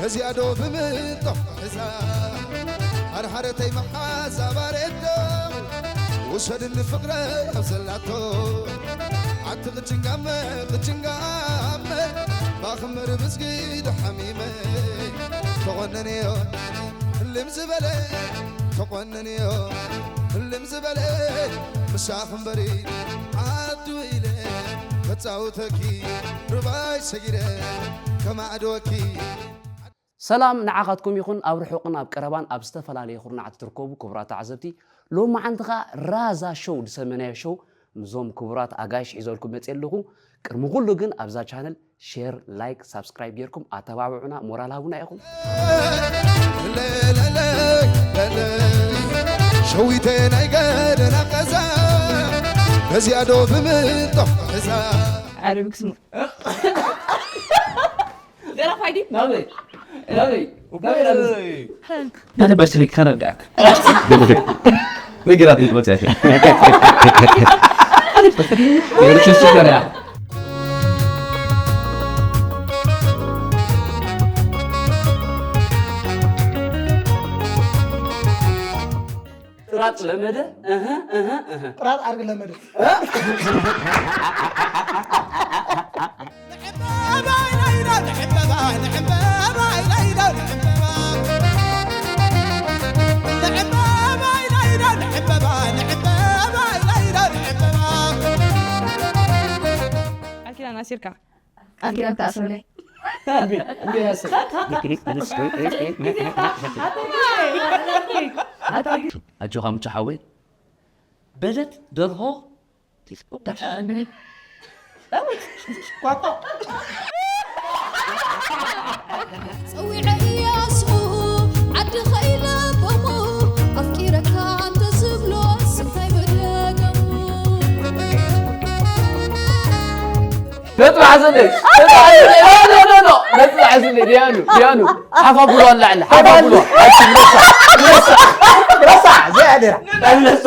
እዚኣ ዶ ብምንጦ እዛ ሓርሓረተይ መሓዛ ባሬቶ ውሰድኒ ፍቕረ ኣብ ዘላቶ ዓቲ ቅጭንጋመ ቅጭንጋመ ባኽምር ብዝጊ ድሓሚመ ተቖነንዮ ህልም ዝበለ ተቖነንዮ ህልም ዝበለ ምሳኽ እምበሪ ዓዱ ኢለ ከጻውተኪ ርባይ ሰጊረ ከማዕድወኪ። ሰላም ንዓኻትኩም ይኹን፣ ኣብ ርሑቕን ኣብ ቀረባን ኣብ ዝተፈላለየ ኩርናዓት ትርከቡ ክቡራት ተዓዘብቲ። ሎማዓንቲ ኸኣ ራዛ ሾው ዝሰመናዮ ሾው ምስዞም ክቡራት ኣጋይሽ ሒዘልኩም መፅየ ኣለኹ። ቅድሚ ኩሉ ግን ኣብዛ ቻነል ሼር፣ ላይክ፣ ሳብስክራይብ ጌርኩም ኣተባብዑና፣ ሞራል ሃቡና ኢኹም። ሸዊተ ናይ ገደና ቀዛ በዚኣ ዶ ብምንጦ እዛ ዓረቢ ክስሙ ደራፋይ ድዩ? ናበይ? ናበይ? ናበይ? ናበይ? ናበይ? أنا بشري كان أرجعك. نقرأ في الوقت يا أخي. أنا بشري. يا ريت الشكر يا. ጥራጥ ለመደ። እህ፣ እህ፣ እህ። ጥራጥ ዓርቢ ለመደ። ቃል ኪዳን ኣሲርካ። ቃል ኪዳን ተኣስረለይ። ኣጆኻ ምቹ ሓወይ። በደት ደርሆ ጸዊዐ እያሱ ዓዲ ኸይለበሙ ኣፍቂረካ እንተ ዝብሎ ስንታይ መደገሙ። ነጥቢ ሓዘለይ፣ ነጥቢ ሓዘለይ፣ ኖ፣ ኖ፣ ኖ፣ ኖ፣ ነጥቢ ሓዘለይ፣ ዲያኑ፣ ዲያኑ፣ ሓፋ ብሎ ኣላዕለ፣ ሓፋ ብሎ፣ ኣቲ ብለሳ፣ ብለሳ፣ ብለሳ፣ ዘያደራ፣ ብለሳ።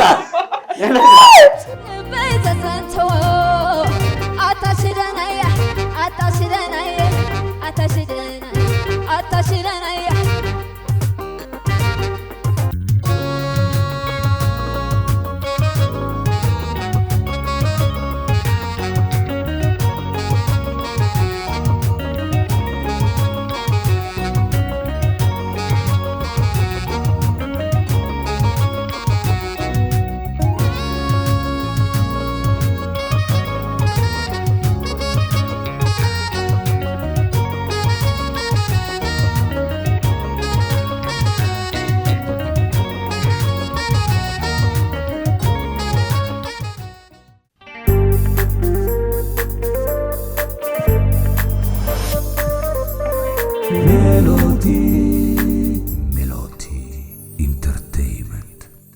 ሜሎቲ